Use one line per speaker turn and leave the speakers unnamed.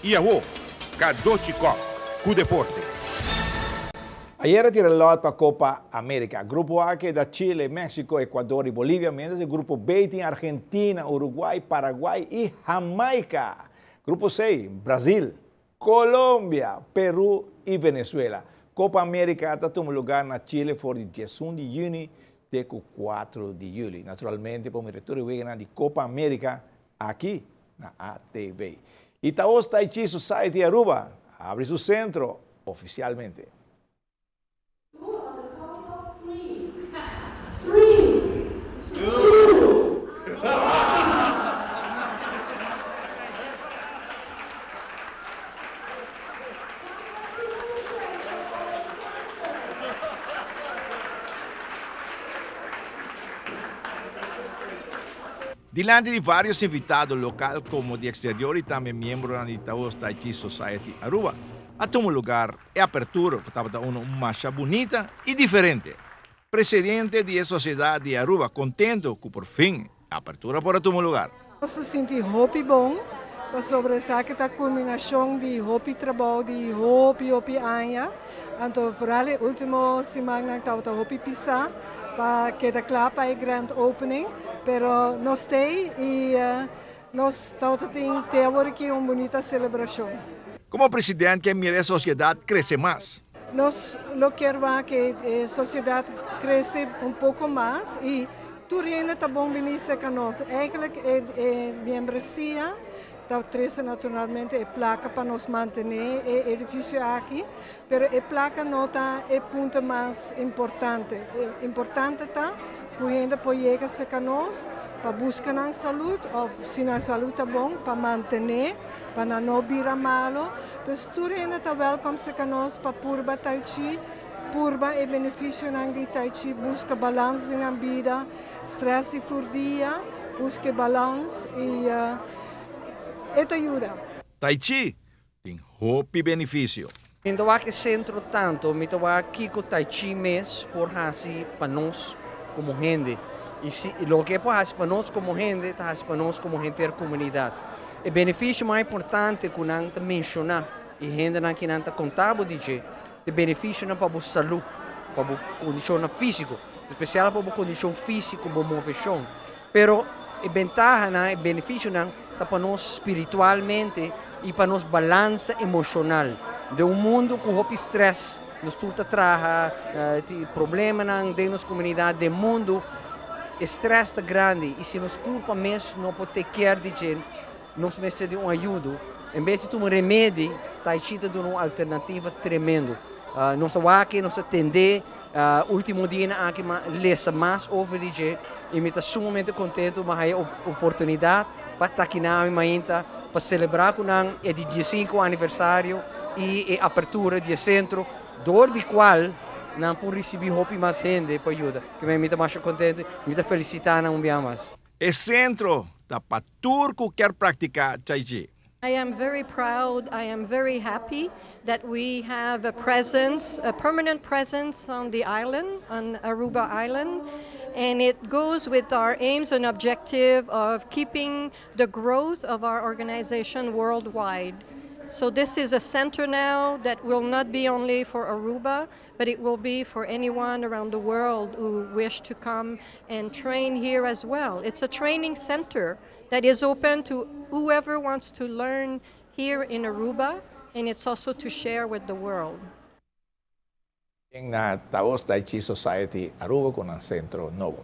Y awo, Cadochi Kock cu deporte.
Ayera tira lot pa Copa America. Grupo A keda Chile, Mexico, Ecuador y Bolivia, mientras e Grupo B tin Argentina, Uruguay, Paraguay y Jamaica. Grupo C, Brasil, Colombia, Peru y Venezuela. Copa America ta tuma lugar na Chile for di 11 di juni te cu 4 di juli. Naturalmente por mira tur e weganan di Copa America aki na ATV. Y Taos Tai Chi Society Aruba a habri su centro oficialmente. Dilanti di varios invitado local como di exterior y tambe miembronan di Taos Tai Chi Society Aruba a tuma lugar e apertura cu tabata uno masha bunita y diferente. Presidente di e sociedad di Aruba contento cu por fin e apertura por a tuma lugar.
Nos ta sinti hopi bon pasobra esaki ta culminacion di hopi trabou di hopi hopi aña. Anto vooral e ultimo simannan tabata hopi pisa pa keda cla pa e grand opening, pero nos t'ey y nos tabata tin te awor aki un bunita celebracion.
Como president ke mira e sociedad crece mas.
Nos lo kier wak e sociedad crece un poco mas y tur hende ta bon bini cerca nos. Eigenlijk e membresia ta trece naturalmente e placa pa nos mantene e edificio aki, pero e placa no ta e punto mas importante. E importante ta cu hende por yega cerca nos pa busca nan salud of si nan salud ta bon pa mantene, pa nan no bira malo. Dus tur hende ta welkom cerca nos pa purba Tai Chi, purba e beneficionan di Tai Chi, busca balans den nan bida, stress di tur dia, busca e balans y e ta yuda.
Tai Chi tin hopi beneficio.
Mi ta wak e centro tanto, mi ta wak kico Tai Chi mes por haci pa nos como hende. Y si loke e por haci pa nos como hende, ta haci pa nos como henter comunidad. E beneficio mas importante cu nan ta menciona y hendenan kinan ta conta bo di dje, ta e beneficionan pa bo salud, pa bo condicionnan fisico, especial pa bo condicion fisico, bo movecion. Pero e bentahanan, e beneficionan ta pa nos spiritualmente y pa nos balansa emocional. Den un mundo cu hopi stress, nos tur ta traha, tin problemanan den nos comunidad, den mundo, e stress ta grandi y si nos curpa mes no por take care di dje, nos mester di un ayudo. En bes di tuma remedi, Tai Chi ta duna un alternativa tremendo. Nos ta wak, nos ta tende. Ultimo dianan aki m'a lesa mas over di dje y mi ta sumamente contento m'a haya oportunidad pa ta aki na ami mainta pa celebra cu nan e di diesinco aniversario y e apertura di e centro door di cual nan por ricibi hopi mas hende pa yuda. Mi ta masha contento y mi ta felicita nan un bia mas.
E centro ta pa tur cu kier practica Tai Chi.
I am very proud, I am very happy that we have a presence, a permanent presence on the island, on Aruba Island, and it goes with our aims and objective of keeping the growth of our organization worldwide. So this is a center now that will not be only for Aruba, but it will be for anyone around the world who wish to come and train here as well. It's a training center that is open to whoever wants to learn here in Aruba, and it's also to share with the world.
Na Taos Tai Chi Society Aruba cu nan centro nobo.